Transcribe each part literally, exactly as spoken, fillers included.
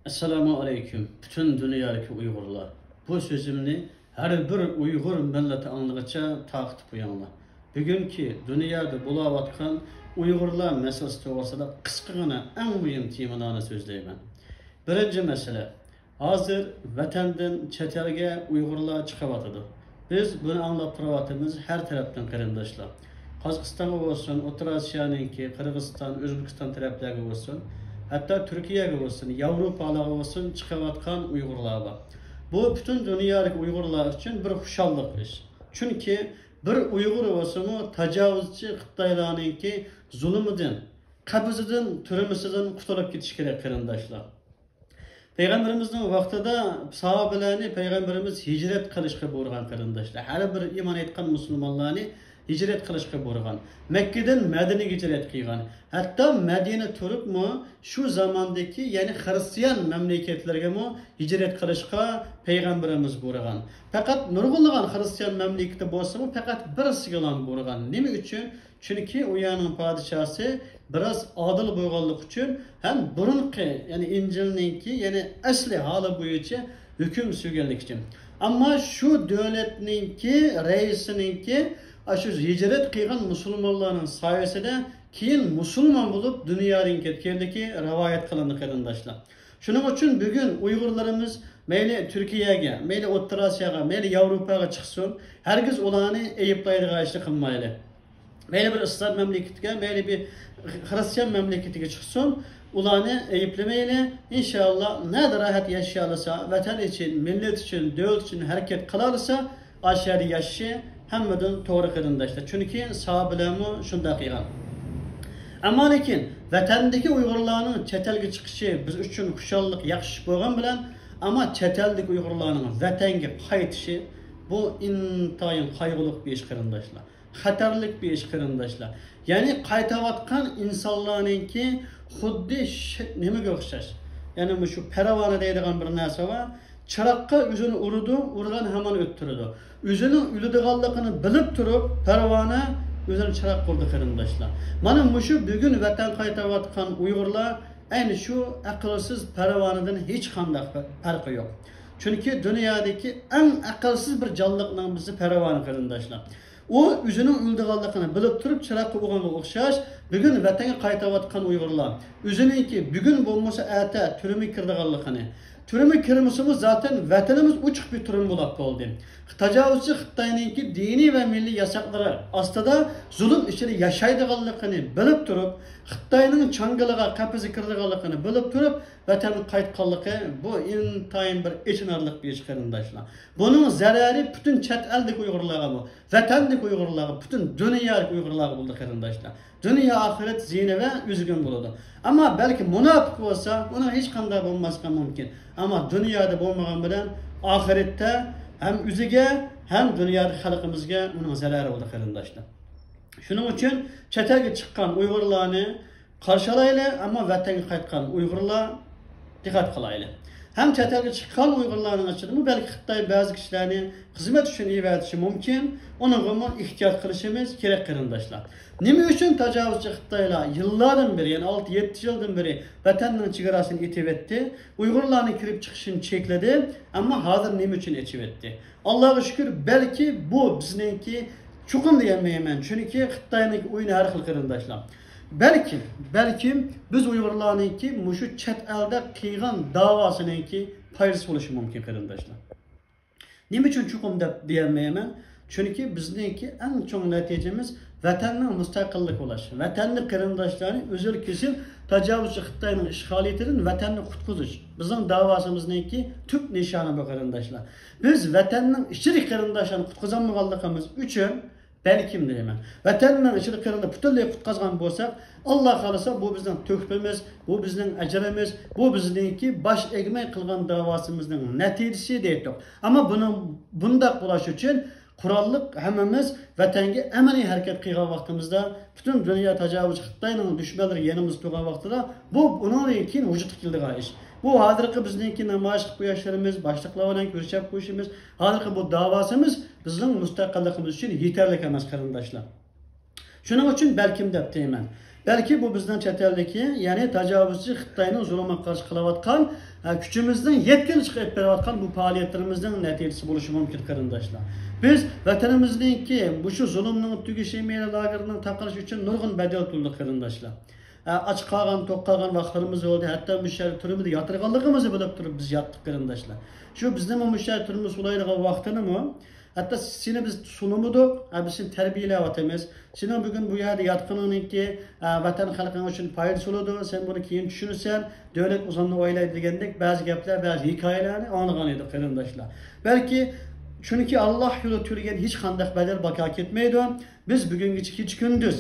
ئەسسالامۇ ئەلەيكۇم، پۈتۈن دۇنيادىكى ئۇيغۇرلار. بۇ سۆزۈمنى ھەر بىر ئۇيغۇر مىللىتى ئاڭلىغىچە تارقىتىپ قويۇڭلار. بۈگۈنكى دۇنيادا بولاۋاتقان ئۇيغۇرلار مەسىلىسى توغرىسىدا قىسقىغىنا ئەڭ مۇھىم تېمىلارنى سۆزلەيمەن. بىرىنچى مەسىلە، ھازىر ۋەتەندىن چەت ئەلگە ئۇيغۇرلار چىقىۋاتىدۇ. بىز بۇنى ئاڭلاپ تۇرۇۋاتىمىز ھەر تەرەپتىن قېرىنداشلار. قازاقىستانغا بولسۇن، ئوتتۇرا ئاسىيانىڭكى، قىرغىزىستان، ئۆزبېكىستان تەرەپلەرگە بولسۇن، ھەتتا تۈركىيەگە بولسۇن، ياۋروپالارغا بولسۇن، چىقىۋاتقان ئۇيغۇرلار بار. بۇ پۈتۈن دۇنيادىكى ئۇيغۇرلار ئۈچۈن بىر خۇشاللىق ئىش. چۈنكى بىر ئۇيغۇر بولسىمۇ تاجاۋۇزچى خىتايلارنىڭكى زۇلۇمىدىن، قەپىسىدىن، تۈرمىسىدىن قۇتۇلۇپ كېتىشى كېرەك قېرىنداشلار. پەيغەمبىرىمىزنىڭ ۋاقتىدا ساھابىلەرنى پەيغەمبىرىمىز ھىجرەت قىلىشقا بۇيرۇغان قېرىنداشلار. ھەر بىر ئىمان ئېيتقان مۇسۇلمانلارنى ھىجرەت قىلىشقا بۇيرۇغان. مەككىدىن مەدىنىگە ھىجرەت قىلغان. ھەتتا مەدىنە تۇرۇپمۇ شۇ زاماندىكى، يەنى خىرىستىيان مەملىكەتلىرىگىمۇ ھىجرەت قىلىشقا پەيغەمبىرىمىز بۇيرۇغان. پەقەت نۇرغۇنلىغان خىرىستىيان مەملىكىتى بولسىمۇ، پەقەت بىرسىگىلا بۇيرۇغان. نېمە ئۈچۈن؟ چۈنكى ئۇ يەرنىڭ پادىشاھسى بىراز ئادىل بولغانلىقى ئۈچۈن ھەم بۇرۇنقى، يەنى ئىنجىلنىڭكى، يەنى ئەسلى ھالى بويىچە ھۆكۈم سۈرگەنلىكى ئۈچۈن. ئەمما شۇ دۆلەتنىڭكى رەئىسىنىڭكى ئاشۇ ھىجرەت قىلغان مۇسۇلمانلارنىڭ سايىسىدە كېيىن مۇسۇلمان بولۇپ دۇنيادىن كەتكەنلىكى رىۋايەت قىلىندى قېرىنداشلار. شۇنىڭ ئۈچۈن بۈگۈن ئۇيغۇرلىرىمىز مەيلى تۈركىيەگە، مەيلى ئوتتۇرا ئاسىياغا، مەيلى ياۋروپاغا چىقسۇن، ھەرگىز ئۇلارنى ئەيىبلەيدىغان ئىشنى قىلمايلى. مەيلى بىر ئىسلام مەملىكىتىگە، مەيلى بىر خىرىستىيان مەملىكىتىگە چىقسۇن، ئۇلارنى ئەيىبلىمەيلى. ئىنشاللا، نەدە راھەت ياشىيالىسا، ۋەتەن ئۈچۈن، مىللەت ئۈچۈن، دۆلەت ئۈچۈن ھەرىكەت قىلالىسا، ئاشۇ يەردە ياشىشى ھەممىدىن توغرا قېرىنداشلار. چۈنكى ساھابىلەرمۇ شۇنداق قىلغان. ئەمما لېكىن ۋەتەندىكى ئۇيغۇرلارنىڭ چەت ئەلگە چىقىشى بىز ئۈچۈن خۇشاللىق، ياخشى ئىش بولغان بىلەن، ئەمما چەت ئەلدىكى ئۇيغۇرلارنىڭ ۋەتەنگە قايتىشى، بۇ ئىنتايىن قايغۇلۇق بىر ئىش قېرىنداشلار. خەتەرلىك بىر ئىش قېرىنداشلار. يەنى قايتىۋاتقان ئىنسانلارنىڭكى خۇددى ش-، نېمىگە ئوخشاش؟ يەنى مۇشۇ پەرۋانە دەيدىغان بىر نەرسە بار. چىراغقا ئۆزىنى ئۇرىدۇ، ئۇرغان ھامان ئۆتتۈرىدۇ. ئۆزىنىڭ ئۆلىدىغانلىقىنى بىلىپ تۇرۇپ، پەرۋانە ئۆزىنى چىراغقا ئۇردى قېرىنداشلار. مانا مۇشۇ بۈگۈن ۋەتەن قايتىۋاتقان ئۇيغۇرلار ئەينى شۇ ئەقىلسىز پەرۋانىدىن ھېچقانداق پەرقى يوق. چۈنكى دۇنيادىكى ئەڭ ئەقىلسىز بىر جانلىقنىڭ بىرسى پەرۋانە قېرىنداشلار. ئۇ ئۆزىنىڭ ئۆلىدىغانلىقىنى بىلىپ تۇرۇپ چىراغقا ئۇرغانغا ئوخشاش، بۈگۈن ۋەتەنگە قايتىۋاتقان ئۇيغۇرلار ئۆزىنىڭكى بۈگۈن بولمىسا ئەتە تۈرمىگە كىرىدىغانلىقىنى، تۈرمىگە كىرمىسىمۇ زاتەن ۋەتىنىمىز ئوچۇق بىر تۈرمە بولاپ قالدى. تاجاۋۇزچى خىتاينىڭكى دىنىي ۋە مىللىي ياساقلىرى ئاستىدا زۇلۇم ئىچىدە ياشايدىغانلىقىنى بىلىپ تۇرۇپ، خىتاينىڭ چاڭگىلىغا، قەپىسىگە كىرىدىغانلىقىنى بىلىپ تۇرۇپ، ۋەتەنگە قايتقانلىقى، بۇ ئىنتايىن بىر ئېچىنارلىق بىر ئىش قېرىنداشلار. بۇنىڭ زەرەرى پۈتۈن چەت ئەلدىكى ئۇيغۇرلارغا، بۇ ۋەتەندىكى ئۇيغۇرلارغا، پۈتۈن دۇنيادىكى ئۇيغۇرلارغا بولدى قېرىنداشلار. دۇنيا ئاخىرەت زىيىنى ۋە ئۆزىگىمۇ بولىدۇ. ئەمما بەلكى مۇناپىق بولسا، ئۇنىڭ ھېچقانداق بولماسلىقى مۇمكىن. ئەمما دۇنيادا بولمىغان بىلەن ئاخىرەتتە ھەم ئۆزىگە، ھەم دۇنيادىكى خەلقىمىزگە ئۇنىڭ زەرەرى بولدى قېرىنداشلار. شۇنىڭ ئۈچۈن چەت ئەلگە چىققان ئۇيغۇرلارنى قارشى ئالايلى، ئەمما ۋەتەنگە قايتقان ئۇيغۇرلار دىققەت قىلايلى. ھەم چەت ئەلگە چىققان ئۇيغۇرلارنىڭ ئىچىدىمۇ بەلكى خىتاي بەزى كىشىلەرنى خىزمەت ئۈچۈن ئېۋەتىشى مۇمكىن، ئۇنىڭغىمۇ ئېھتىيات قىلىشىمىز كېرەك قېرىنداشلار. نېمە ئۈچۈن تاجاۋۇزچى خىتايلار يىللاردىن بېرى، يەنى ئالتە يەتتە يىلدىن بېرى ۋەتەننىڭ چېگراسىنى ئېتىۋەتتى، ئۇيغۇرلارنىڭ كىرىپ چىقىشىنى چەكلىدى، ئەمما ھازىر نېمە ئۈچۈن ئېچىۋەتتى؟ ئاللاغا شۈكۈر، بەلكى بۇ بىزنىڭكى، چوقۇم دېيەلمەيمەن، چۈنكى خىتاينىڭكى ئويۇنى ھەر خىل قېرىنداشلار. بەلكىم، بەلكىم بىز ئۇيغۇرلارنىڭكى مۇشۇ چەت ئەلدە قىلغان داۋاسىنىڭكى پايدىسى بولۇشى مۇمكىن قېرىنداشلار. نېمە ئۈچۈن چوقۇم دەپ دېيەلمەيمەن؟ چۈنكى بىزنىڭكى ئەڭ چوڭ نەتىجىمىز ۋەتەننىڭ مۇستەقىللىقى بولۇش، ۋەتەننى، قېرىنداشلارنى ئۈزۈل-كېسىل تاجاۋۇزچى خىتاينىڭ ئىشغالىيىتىدىن ۋەتەننى قۇتقۇزۇش بىزنىڭ داۋاسىمىزنىڭكى تۈپ نىشانى بۇ قېرىنداشلار. بىز ۋەتەننىڭ ئىچىدىكى قېرىنداشلارنى قۇتقۇزالمىغانلىقىمىز ئۈچۈن، بەلكىم دەيمەن، ۋەتەننىڭ ئىچىدە قېرىنداش پۈتۈنلەي قۇتقازغان بولساق، ئاللا خالىسا، بۇ بىزنىڭ تۆھپىمىز، بۇ بىزنىڭ ئەجرىمىز، بۇ بىزنىڭكى باش ئەگمەي قىلغان داۋاسىمىزنىڭ نەتىجىسى دەيتتۇق. ئەمما بۇنىڭ، بۇنداق بولۇش ئۈچۈن قوراللىق ھەممىمىز ۋەتەنگە ئەمەلىي ھەرىكەت قىلغان ۋاقتىمىزدا، پۈتۈن دۇنيا تاجاۋۇزچى خىتاينىڭ دۈشمەنلىرى يېنىمىزدا تۇرغان ۋاقتىدا، بۇ ئۇنىڭدىن كېيىن ۋۇجۇدقا كېلىدىغان ئىش. بۇ ھازىرقى بىزنىڭكى نامايىش قىلىپ قويۇشلىرىمىز، باشلىقلار بىلەن كۆرۈشۈپ قويۇشىمىز، ھازىرقى بۇ داۋاسىمىز بىزنىڭ مۇستەقىللىقىمىز ئۈچۈن يېتەرلىك ئەمەس، قېرىنداشلار. شۇنىڭ ئۈچۈن بەلكىم دەپ دەيمەن. بەلكى بۇ بىزنىڭ چەت ئەلدىكى، يەنى تاجاۋۇزچى خىتاينىڭ زۇلۇمىغا قارشى قىلىۋاتقان، ئە، كۈچىمىزنىڭ يەتكىنىچە قىلىپ بېرىۋاتقان بۇ پائالىيەتلىرىمىزنىڭ نەتىجىسى بولۇشى مۇمكىن، قېرىنداشلار. بىز ۋەتىنىمىزنىڭكى مۇشۇ زۇلۇمنىڭ تۈگىشى، مېيلى لاگېرنىڭ تاقىلىشى ئۈچۈن نۇرغۇن بەدەل تۆلىدۇق، قېرىنداشلار. ئە، ئاچ قالغان، توق قالغان ۋاقىتلىرىمىز بولدى، ھەتتا مۇشۇ يەردە تۈرمىدە ياتىدىغانلىقىمىزنى بىلىپ تۇرۇپ بىز ياتتۇق، قېرىنداشلار. شۇ بىزنىمۇ مۇشۇ يەردە تۈرمىگە سولايدىغان ۋاقتىنىمۇ، ھەتتا سېنى بىز سۇنىمىدۇق، ھە، بىز سېنى تەربىيەلەۋاتىمىز. سېنىڭ بۈگۈن بۇ يەردە ياتقىنىڭنىڭكى، ھە، ۋەتەن خەلقىڭ ئۈچۈن پايدىسى بولىدۇ، سەن بۇنى كېيىن چۈشىنىسەن، دۆلەت ئۇزۇننى ئويلايدۇ دېگەندەك بەزى گەپلەر، بەزى ھېكايىلەرنى ئاڭلىغان ئىدۇق، قېرىنداشلار. بەلكى چۈنكى ئاللاھ يولىدا تۆلىگەن ھېچقانداق بەدەل بىكار كەتمەيدۇ. بىز بۈگۈنگىچە كېچە-كۈندۈز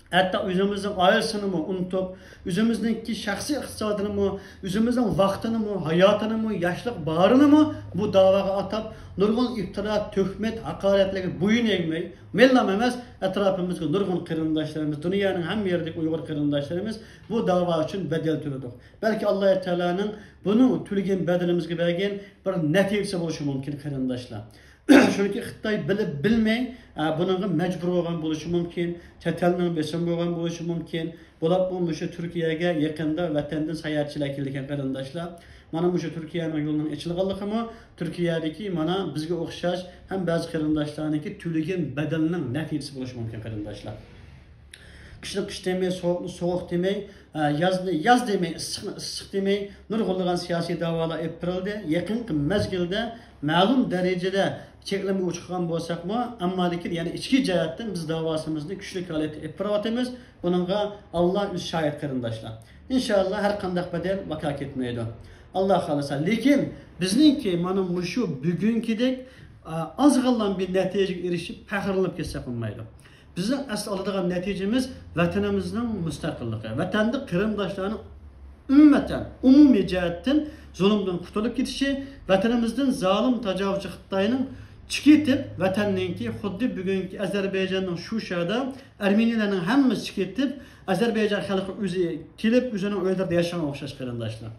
ھەتتا ئۆزىمىزنىڭ ئائىلىسىنىمۇ ئۇنتۇپ، ئۆزىمىزنىڭكى شەخسىي ئىقتىسادىنىمۇ، ئۆزىمىزنىڭ ۋاقتىنىمۇ، ھاياتىنىمۇ، ياشلىق باھارىنىمۇ بۇ داۋاغا ئاتاپ، نۇرغۇن ئىپتىرا، تۆھمەت، ھاقارەتلەرگە بويۇن ئەگمەي، مەنلا ئەمەس، ئەتراپىمىزدىكى نۇرغۇن قېرىنداشلىرىمىز، دۇنيانىڭ ھەممە يېرىدىكى ئۇيغۇر قېرىنداشلىرىمىز بۇ داۋا ئۈچۈن بەدەل تۆلىدۇق. بەلكى ئاللاھ تائالانىڭ بۇنىڭ تۆلىگەن بەدىلىمىزگە بەرگەن بىر نەتىجىسى بولۇشى مۇمكىن، قېرىنداشلار. چۈنكى خىتاي بىلىپ بىلمەي، ئە، بۇنىڭغا مەجبۇر بولغان بولۇشى مۇمكىن، چەت ئەلنىڭ بېسىمى بولغان بولۇشى مۇمكىن. بولۇپمۇ مۇشۇ تۈركىيەگە يېقىندا ۋەتەندىن ساياھەتچىلەر كېلىدىكەن، قېرىنداشلار. مانا مۇشۇ تۈركىيەنىڭ يولىنىڭ ئېچىلغانلىقىمۇ تۈركىيەدىكى مانا بىزگە ئوخشاش ھەم بەزى قېرىنداشلارنىڭكى تۆلىگەن بەدەلنىڭ نەتىجىسى بولۇشى مۇمكىن، قېرىنداشلار. قىشنى قىش دېمەي، سوغۇقنى سوغۇق دېمەي، ئە، يازنى ياز دېمەي، ئىسسىقنى ئىسسىق دېمەي، نۇرغۇنلىغان سىياسىي داۋالار ئېلىپ بېرىلدى. يېقىنقى مەزگىلدە مەلۇم دەرىجىدە چەكلىمىگە ئۇچرىغان بولساقمۇ، ئەمما لېكىن يەنە ئىچكى جەھەتتىن بىز داۋاسىمىزنى كۈچلۈك ھالەتتە ئېلىپ بېرىۋاتىمىز. بۇنىڭغا ئاللاھ ئۆزى شاھىت، قېرىنداشلار. ئىنشائاللاھ، ھەر قانداق بەدەل بىكار كەتمەيدۇ. ئاللاھ خالىسا. لېكىن بىزنىڭكى مانا مۇشۇ بۈگۈنكىدەك، ئا، ئازغىنىلا بىر نەتىجىگە ئېرىشىپ، پەخىرلىنىپ كەتسەك بولمايدۇ. بىزنىڭ ئەسلى ئالىدىغان نەتىجىمىز ۋەتىنىمىزنىڭ مۇستەقىللىقى، ۋەتەندە قېرىنداشلارنىڭ ئۈممەتەن، ئومۇمىي جەھەتتىن زۇلۇمدىن قۇتۇلۇپ كېتىشى، ۋەتىنىمىزدىن زالىم تاجاۋۇزچى خىتاينىڭ چىقىۋېتىپ، ۋەتەننىڭكى خۇددى بۈگۈنكى ئەزەربەيجاننىڭ شۇشادا ئەرمېنىيلەرنىڭ ھەممىسى چىقىۋېتىپ، ئەزەربەيجان خەلقى ئۆزى كېلىپ، ئۆزىنىڭ ئۆيلىرىدە ياشىغان ئوخشاش، قېرىنداشلار.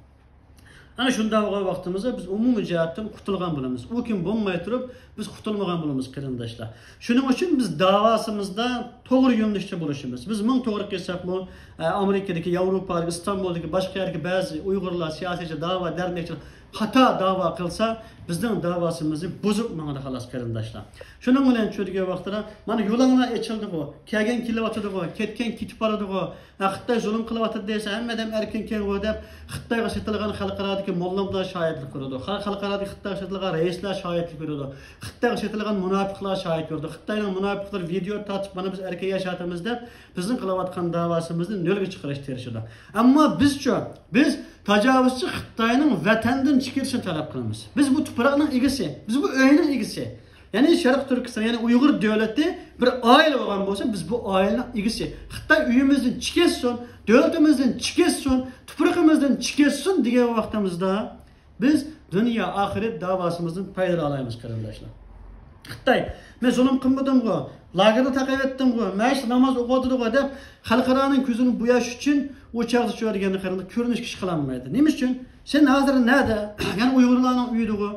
ئەنە شۇنداق بولغان ۋاقتىمىزدا بىز ئومۇمىي جەھەتتىن قۇتۇلغان بولىمىز. ئۇ كۈن بولماي تۇرۇپ، بىز قۇتۇلمىغان بولىمىز، قېرىنداشلار. شۇنىڭ ئۈچۈن بىز داۋاسىمىزدا توغرا يۆنىلىشتە بولۇشىمىز. بىز مىڭ توغرا قىلساقمۇ، ئە، ئامېرىكىدىكى، ياۋروپادىكى، ئىستانبۇلدىكى، باشقا يەردىكى بەزى ئۇيغۇرلار، سىياسىيچى، داۋا دەرنەكچىلەر خاتا داۋا قىلسا، بىزنىڭ داۋاسىمىزنى بۇزۇپ ماڭىدۇ، خالاس، قېرىنداشلار. شۇنىڭ بىلەن شۇ دېگەن ۋاقتىدا، مانا يولۇڭلار ئېچىلدىغۇ، كەلگەن كېلىۋاتىدىغۇ، كەتكەن كېتىپ بارىدىغۇ، ھە، خىتاي زۇلۇم قىلىۋاتىدۇ دېسە، ھەممە ئادەم ئەركىن كەڭغۇ دەپ، خىتايغا سېتىلغان خەلقئارادىكى موللاملار شاھىتلىق بېرىدۇ. خەل-، خەلقئارادىكى خىتايغا سېتىلغان رەئىسلەر شاھىتلىق بېرىدۇ. خىتايغا سېتىلغان مۇناپىقلار شاھىت بېرىدۇ. خىتاينىڭ مۇناپىقلىرى ۋىدېئو تارتىپ، مانا بىز ئەركىن ياشاۋاتىمىز دەپ، بىزنىڭ قىلىۋاتقان داۋاسىمىزنى نۆلگە چىقىرىشقا تىرىشىدۇ. ئەمما بىزچۇ؟ بىز تاجاۋۇزچى خىتاينىڭ ۋەتەندىن چېكىنىشىنى تەلەپ قىلىمىز. بىز بۇ تۇپراقنىڭ ئىگىسى، بىز بۇ ئۆينىڭ ئىگىسى. يەنى شەرقىي تۈركىستان، يەنى ئۇيغۇر دۆلىتى بىر ئائىلە بولغان بولسا، بىز بۇ ئائىلىنىڭ ئىگىسى. خىتاي ئۆيىمىزدىن چىقىۋەتسۇن، دۆلىتىمىزدىن چىقىۋەتسۇن، تۇپرىقىمىزدىن چىقىۋەتسۇن دېگەن ۋاقتىمىزدا، بىز دۇنيا ئاخىرەت داۋاسىمىزدىن پايدىلانا ئالايمىز، قېرىنداشلار. خىتاي، مەن زۇلۇم قىلمىدىمغۇ، لاگېردا تاقىۋەتتىمغۇ، مەن شۇ ناماز ئوقۇۋاتىدىغۇ دەپ، خەلقئارانىڭ كۆزىنى بوياش ئۈچۈن ئۇ چاغدا چۆرىگەننى قېرىنداش كۆرۈنۈشكە ئىش قىلالمايدۇ. نېمە ئۈچۈن؟ سەن ھازىر نەدە؟ يەنى ئۇيغۇرلارنىڭ ئۆيىدىغۇ،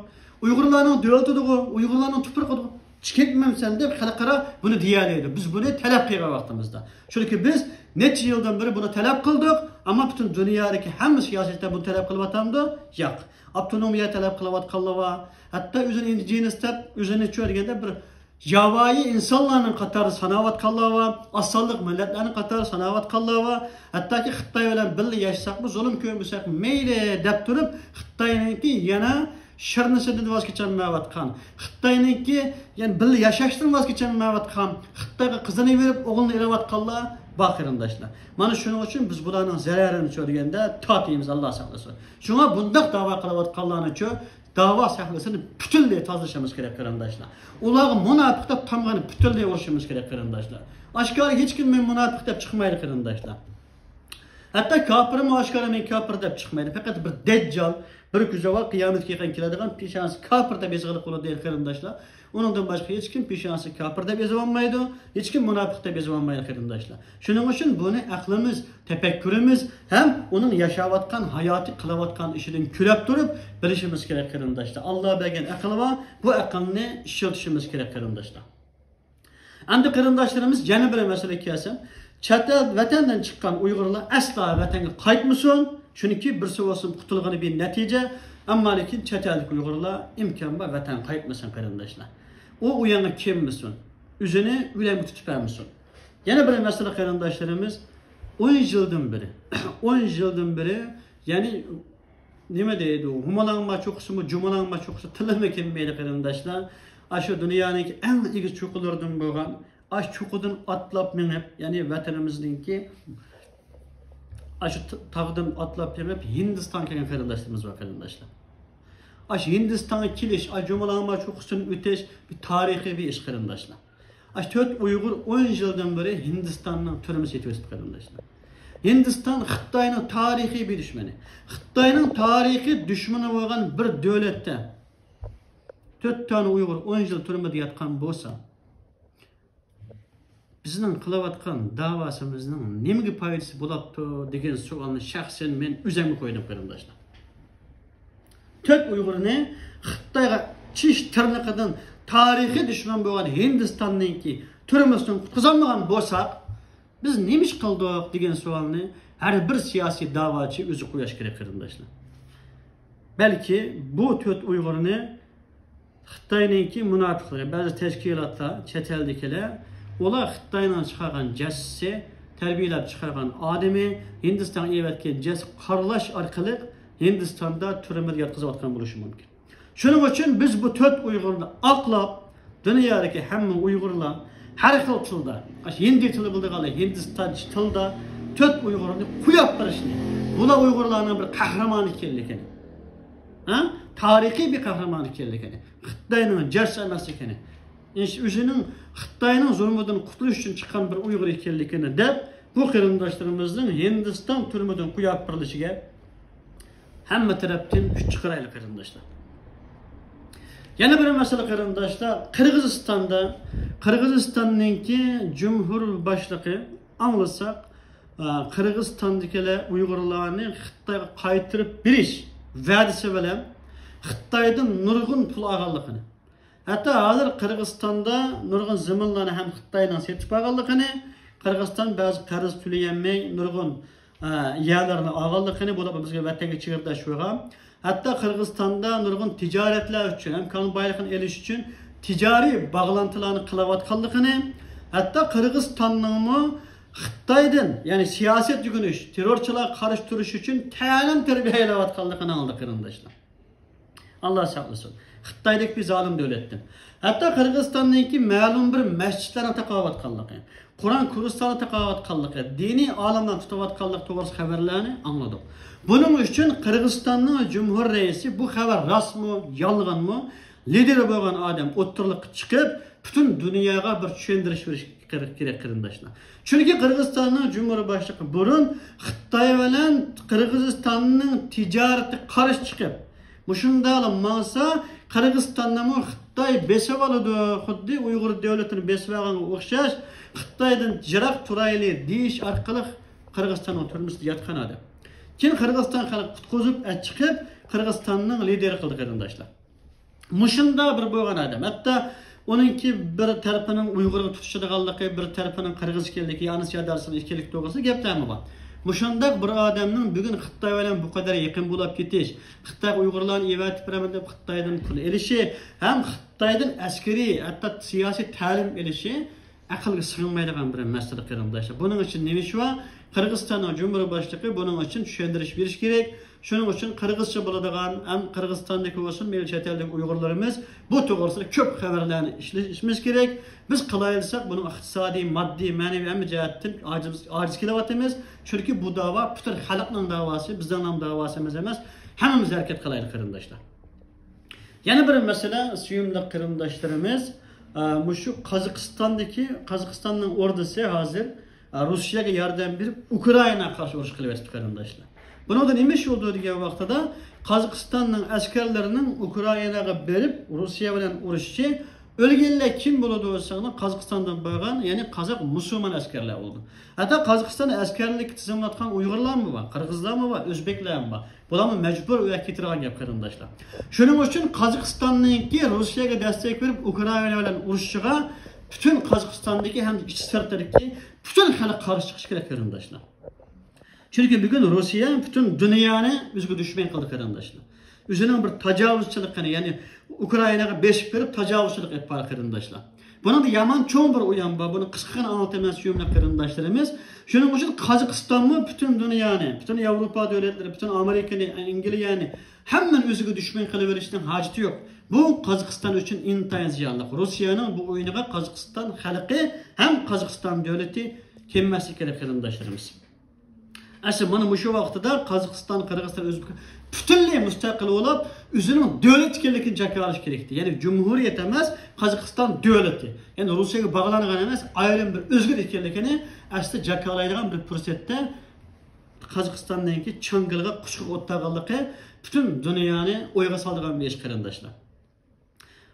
ئۇيغۇرلارنىڭ دۆلىتىدىغۇ، ئۇيغۇرلارنىڭ تۇپرىقىدىغۇ. چىقىپ كەتمەمسەن دەپ خەلقئارا بۇنى دېيەلەيدۇ. بىز بۇنى تەلەپ قىلغان ۋاقتىمىزدا. چۈنكى بىز نەچچە يىلدىن بېرى بۇنى تەلەپ قىلدۇق، ئەمما پۈتۈن دۇنيادىكى ھەممە سىياسەتچىلەر بۇنى تەلەپ قىلىۋاتامدۇ؟ ياق. ئاپتونومىيە تەلەپ قىلىۋاتقانلار بار. ھەتتا ئۆزىنى ئىندىجېنىس دەپ، ئۆزىنى چۆرىگەندە بىر ياۋايى ئىنسانلارنىڭ قاتارىدا ساناۋاتقانلار بار، ئاز سانلىق مىللەتلەرنىڭ قاتارىدا ساناۋاتقانلار بار. ھەتتاكى خىتاي بىلەن بىللە ياشىساقمۇ، زۇلۇم كۆرمىسەك مەيلى دەپ تۇرۇپ، خىتاينىڭكى يەنە شىرنىسىدىن ۋاز كېچەلمەيۋاتقان، خىتاينىڭكى يەنە بىللە ياشاشتىن ۋاز كېچەلمەيۋاتقان، خىتايغا قىزىنى بېرىپ ئوغلىنى ئېلىۋاتقانلار بار، قېرىنداشلار. مانا شۇنىڭ ئۈچۈن بىز بۇلارنىڭ زەرەرىنى چۆرگەندە تارتىمىز، ئاللا ساقلىسۇن. شۇڭا بۇنداق داۋا قىلىۋاتقانلارنىچۇ داۋا سەھنىسىنى پۈتۈنلەي تازىلىشىمىز كېرەك، قېرىنداشلار. ئۇلارغا مۇناپىق دەپ تامغىنى پۈتۈنلەي ئۇرۇشىمىز كېرەك، قېرىنداشلار. ئاشكارا ھېچكىم مەن مۇناپىق دەپ چىقمايدۇ، قېرىنداشلار. ھەتتا كاپىرمۇ ئاشكارا مەن كاپىر دەپ چىقمايدۇ. پەقەت بىر دەججال، بىر كۈزەۋا قىيامەتكە يېقىن كېلىدىغان پېشانىسى كاپىر دەپ يېزىقلىق بولىدۇ، قېرىنداشلار. ئۇنىڭدىن باشقا ھېچكىم پېشانىسى كاپىر دەپ يېزىۋالمايدۇ، ھېچكىم مۇناپىق دەپ يېزىۋالمايدۇ، قېرىنداشلار. شۇنىڭ ئۈچۈن بۇنى ئەقلىمىز، تەپەككۇرىمىز ھەم ئۇنىڭ ياشاۋاتقان ھاياتى، قىلىۋاتقان ئىشىدىن كۆرۈپ تۇرۇپ بىلىشىمىز كېرەك، قېرىنداشلار. ئاللا بەرگەن ئەقىل بار، بۇ ئەقىلنى ئىشلىتىشىمىز كېرەك، قېرىنداشلار. ئەمدى قېرىنداشلىرىمىز، يەنە بىر مەسىلىگە كەلسەم، چەت ئەل، ۋەتەندىن چىققان ئۇيغۇرلار ئەسلا ۋەتەنگە قايتمىسۇن. چۈنكى بىرسى بولسۇن قۇتۇلغىنى بىر نەتىجە. ئەمما لېكىن چەت ئەلدىكى ئۇيغۇرلار ئىمكان بار ۋەتەنگە قايتمىسۇن، قېرىنداشلار. ئۇ ئۇ يەرگە كەلمىسۇن. ئۆزىنى ئۆلۈمگە تۇتۇپ بەرمىسۇن. يەنە بىر مەسىلە، قېرىنداشلىرىمىز، ئون يىلدىن بېرى، ئون يىلدىن بېرى، يەنى نېمە دەيدۇ، ھۇمىلاڭما چوققىسىمۇ، جۇمىلاڭما چوققىسى تىلىمۇ كەلمەيدۇ، قېرىنداشلار. ئاشۇ دۇنيانىڭكى ئەڭ ئېگىز چوققىلىرىدىن بولغان ئاشۇ چوققىدىن ئاتلاپ مېڭىپ، يەنى ۋەتىنىمىزنىڭكى ئاشۇ ت-، تاغدىن ئاتلاپ مېڭىپ ھىندىستانغا كەلگەن قېرىنداشلىرىمىز بار، قېرىنداشلار. ئاشۇ ھىندىستانغا كېلىش، ئاشۇ جۇمىلاڭما چوققىسىدىن ئۆتۈش بىر تارىخىي بىر ئىش، قېرىنداشلار. ئاشۇ تۆت ئۇيغۇر ئون يىلدىن بېرى ھىندىستاننىڭ تۈرمىسىدە يېتىۋېتىپتۇ، قېرىنداشلار. ھىندىستان خىتاينىڭ تارىخىي بىر دۈشمىنى. خىتاينىڭ تارىخىي دۈشمىنى بولغان بىر دۆلەتتە تۆت دانە ئۇيغۇر ئون يىل تۈرمىدە ياتقان بولسا، بىزنىڭ قىلىۋاتقان داۋاسىمىزنىڭ نېمىگە پايدىسى بولاپتۇ دېگەن سوئالنى شەخسەن مەن ئۆزۈمگە قويدۇم، قېرىنداشلار. تۆت ئۇيغۇرنى خىتايغا چىش تىرنىقىدىن تارىخىي دۈشمەن بولغان ھىندىستاننىڭكى تۈرمىسىدىن قۇتقۇزالمىغان بولساق، بىز نېمە ئىش قىلدۇق دېگەن سوئالنى ھەر بىر سىياسىي داۋاچى ئۆزى قويۇش كېرەك، قېرىنداشلار. بەلكى بۇ تۆت ئۇيغۇرنى خىتاينىڭكى مۇناپىقلىرى، بەزى تەشكىلاتلار، چەت ئەلدىكىلەر، ئۇلار خىتاينىڭ چىقارغان جاسۇسى، تەربىيەلەپ چىقارغان ئادىمى، ھىندىستانغا ئەۋەتكەن جاسۇس قارىلاش ئارقىلىق ھىندىستاندا تۈرمىدە ياتقۇزۇۋاتقان بولۇشى مۇمكىن. شۇنىڭ ئۈچۈن بىز بۇ تۆت ئۇيغۇرنى ئاقلاپ، دۇنيادىكى ھەممە ئۇيغۇرلار ھەر خىل تىلدا، ئاشۇ ھىندى تىلى بىلىدىغانلار ھىندىستانچە تىلدا تۆت ئۇيغۇرنى قويۇپ بېرىشنى، بۇلار ئۇيغۇرلارنىڭ بىر قەھرىمان ئىكەنلىكىنى، ھە؟ تارىخىي بىر قەھرىمان ئىكەنلىكىنى، خىتاينىڭ جاسۇسى ئەمەس ئىكەنى، ئۆزىنىڭ خىتاينىڭ زۇلمىدىن قۇتۇلۇش ئۈچۈن چىققان بىر ئۇيغۇر ئىكەنلىكىنى دەپ، بۇ قېرىنداشلىرىمىزنىڭ ھىندىستان تۈرمىدىن قويۇپ بېرىلىشىگە ھەممە تەرەپتىن كۈچ چىقىرايلى، قېرىنداشلار. يەنە بىر مەسىلە، قېرىنداشلار، قىرغىزىستاندا، قىرغىزىستاننىڭكى جۇمھۇر باشلىقى، ئاڭلىساق، ئا، قىرغىزىستاندىكىلەر ئۇيغۇرلارنى خىتايغا قايتۇرۇپ بېرىش ۋەدىسى بىلەن خىتايدىن نۇرغۇن پۇل ئالغانلىقىنى، ھەتتا ھازىر قىرغىزىستاندا نۇرغۇن زېمىنلارنى ھەم خىتاينىڭ سېتىپ ئالغانلىقىنى، قىرغىزىستان بەزى قەرز تۆلىيەلمەي نۇرغۇن، ئە، يەرلەرنى ئالغانلىقىنى، بۇلار بىزگە ۋەتەنگە چېگرىداش بولغان. ھەتتا قىرغىزىستاندا نۇرغۇن تىجارەتلەر ئۈچۈن ھەم كان بايلىقىنى ئېلىش ئۈچۈن تىجارىي باغلانتىلارنى قىلىۋاتقانلىقىنى، ھەتتا قىرغىزىستاننىڭمۇ خىتايدىن، يەنى سىياسەت ئۆگىنىش، تېررورچىلارغا قارشى تۇرۇش ئۈچۈن تەلىم تەربىيەلەۋاتقانلىقىنى ئاڭلىدۇق، قېرىنداشلار. ئاللا ساقلىسۇن. خىتايدەك بىر زالىم دۆلەتتىن. ھەتتا قىرغىزىستاننىڭكى مەلۇم بىر مەسچىتلەرنى تاقاۋاتقانلىقى، قۇرئان كۇرسلارنى تاقاۋاتقانلىقى، دىنىي ئالىملارنى تۇتۇۋاتقانلىقى توغرىسىدا خەۋەرلەرنى ئاڭلىدۇق. بۇنىڭ ئۈچۈن قىرغىزىستاننىڭ جۇمھۇر رەئىسى، بۇ خەۋەر راستمۇ، يالغانمۇ، لىدېرى بولغان ئادەم ئوتتۇرىلىققا چىقىپ، پۈتۈن دۇنياغا بىر چۈشەندۈرۈش بېرىش كېرەك، قېرىنداشلار. چۈنكى قىرغىزىستاننىڭ جۇمھۇر باشلىقى بۇرۇن خىتاي بىلەن قىرغىزىستاننىڭ تىجارىتىگە قارشى چىقىپ، مۇشۇنداقلا ماڭسا، قىرغىزىستاننىمۇ خىتاي بېسىۋالىدۇ، خۇددى ئۇيغۇر دۆلىتىنى بېسىۋالغانغا ئوخشاش، خىتايدىن يىراق تۇرايلى دېيىش ئارقىلىق قىرغىزىستاننىڭ تۈرمىسىدە ياتقان ئادەم. كېيىن قىرغىزىستان خەلقى قۇتقۇزۇپ ئەچىقىپ، قىرغىزىستاننىڭ لىدېرى قىلدى، قېرىنداشلار. مۇشۇنداق بىر بولغان ئادەم. ھەتتا ئۇنىڭكى بىر تەرىپىنىڭ ئۇيغۇرغا تۇتىشىدىغانلىقى، بىر تەرىپىنىڭ قىرغىز ئىكەنلىكى، ئانىسى يا دادىسىنىڭ ئىكەنلىكى توغرىسىدا گەپلەرمۇ بار. مۇشۇنداق بىر ئادەمنىڭ بۈگۈن خىتاي بىلەن بۇ قەدەر يېقىن بولاپ كېتىش، خىتايغا ئۇيغۇرلارنى ئېۋەتىپ بېرىمەن دەپ خىتايدىن پۇل ئېلىشى ھەم خىتايدىن ئەسكىرىي، ھەتتا سىياسىي تەلىم ئېلىشى ئەقىلگە سىغمايدىغان بىر مەسىلە، قېرىنداشلار. بۇنىڭ ئۈچۈن نېمە ئىش بار؟ قىرغىزىستاننىڭ جۇمھۇر باشلىقى بۇنىڭ ئۈچۈن چۈشەندۈرۈش بېرىش كېرەك. شۇنىڭ ئۈچۈن قىرغىزچە بىلىدىغان، ھەم قىرغىزىستاندىكى بولسۇن، مەيلى چەت ئەلدىكى ئۇيغۇرلىرىمىز بۇ توغرىسىدا كۆپ خەۋەرلەرنى ئىشلىشىمىز كېرەك. بىز قىلايلىساق، بۇنىڭ ئىقتىسادىي، ماددىي، مەنىۋى ھەممە جەھەتتىن ئاجىز، ئاجىز كېلىۋاتىمىز. چۈنكى بۇ داۋا پۈتۈن خەلقنىڭ داۋاسى، بىزنىڭلا داۋاسىمىز ئەمەس. ھەممىمىز ھەرىكەت قىلايلى، قېرىنداشلار. يەنە بىر مەسىلە، سۆيۈملۈك قېرىنداشلىرىمىز، ئە، مۇشۇ قازاقىستاندىكى، قازاقىستاننىڭ ئوردىسى ھازىر، ئە، روسىيەگە ياردەم بېرىپ، ئۇكرائىناغا قارشى ئۇرۇش قىلىۋېتىپتۇ، قېرىنداشلار. بۇنىڭدا نېمە ئىش بولدى دېگەن ۋاقتىدا، قازاقىستاننىڭ ئەسكەرلىرىنىڭ ئۇكرائىناغا بېرىپ، روسىيە بىلەن ئۇرۇشۇشى، ئۆلگەنلەر كىم بولىدۇ دېسەڭلار، قازاقىستاندىن بارغان، يەنى قازاق مۇسۇلمان ئەسكەرلەر بولىدۇ. ھەتتا قازاقىستاندا ئەسكەرلىككە تىزىملاتقان ئۇيغۇرلارمۇ بار، قىرغىزلارمۇ بار، ئۆزبېكلەرمۇ بار. بۇلارمۇ مەجبۇر ئۇ يەرگە كېتىدىغان گەپ، قېرىنداشلار. شۇنىڭ ئۈچۈن قازاقىستاننىڭكى روسىيەگە دەستەك بېرىپ، ئۇكرائىنا بىلەن ئۇرۇشۇشىغا پۈتۈن قازاقىستاندىكى ھەم ئىچ سىرتىدىكى پۈتۈن خەلق قارشى چىقىشى كېرەك، قېرىنداشلار. چۈنكى بۈگۈن روسىيە پۈتۈن دۇنيانى ئۆزىگە دۈشمەن قىلدى، قېرىنداشلار. ئۆزىنىڭ بىر تاجاۋۇزچىلىقىنى، يەنى ئۇكرائىناغا بېسىپ كىرىپ تاجاۋۇزچىلىق ئېلىپ بارغان، قېرىنداشلار. بۇنىڭدا يامان چوڭ بىر ئويۇن بار. بۇنى قىسقىغىنا ئاڭلىتىمەن، سۆيۈملۈك قېرىنداشلىرىمىز. شۇنىڭ ئۈچۈن قازاقىستانمۇ پۈتۈن دۇنيانى، پۈتۈن ياۋروپا دۆلەتلىرى، پۈتۈن ئامېرىكىنى، ئەنگلىيەنى، ھەممىنى ئۆزىگە دۈشمەن قىلىۋېلىشنىڭ ھاجىتى يوق. بۇ قازاقىستان ئۈچۈن ئىنتايىن زىيانلىق. روسىيەنىڭ بۇ ئويۇنىغا قازاقىستان خەلقى ھەم قازاقىستان دۆلىتى كۆنمەسلىكى كېرەك، قېرىنداشلىرىمىز. ئەسلى مانا مۇشۇ ۋاقتىدا قازاقىستان، قىرغىزىستان، ئۆزبېك پۈتۈنلەي مۇستەقىل بولۇپ، ئۆزىنىڭ دۆلەت ئىكەنلىكىنى جاكارلىشى كېرەكتى. يەنى جۇمھۇرىيەت ئەمەس، قازاقىستان دۆلىتى. يەنى روسىيەگە باغلانغان ئەمەس، ئايرىم بىر ئۆزگە ئىكەنلىكىنى ئەسلى جاكارلايدىغان بىر پۇرسەتتە قازاقىستاننىڭكى چاڭگىلىغا قۇچىقىغا ئوت تاغانلىقى پۈتۈن دۇنيانى ئويغا سالىدىغان بىر ئىش، قېرىنداشلار.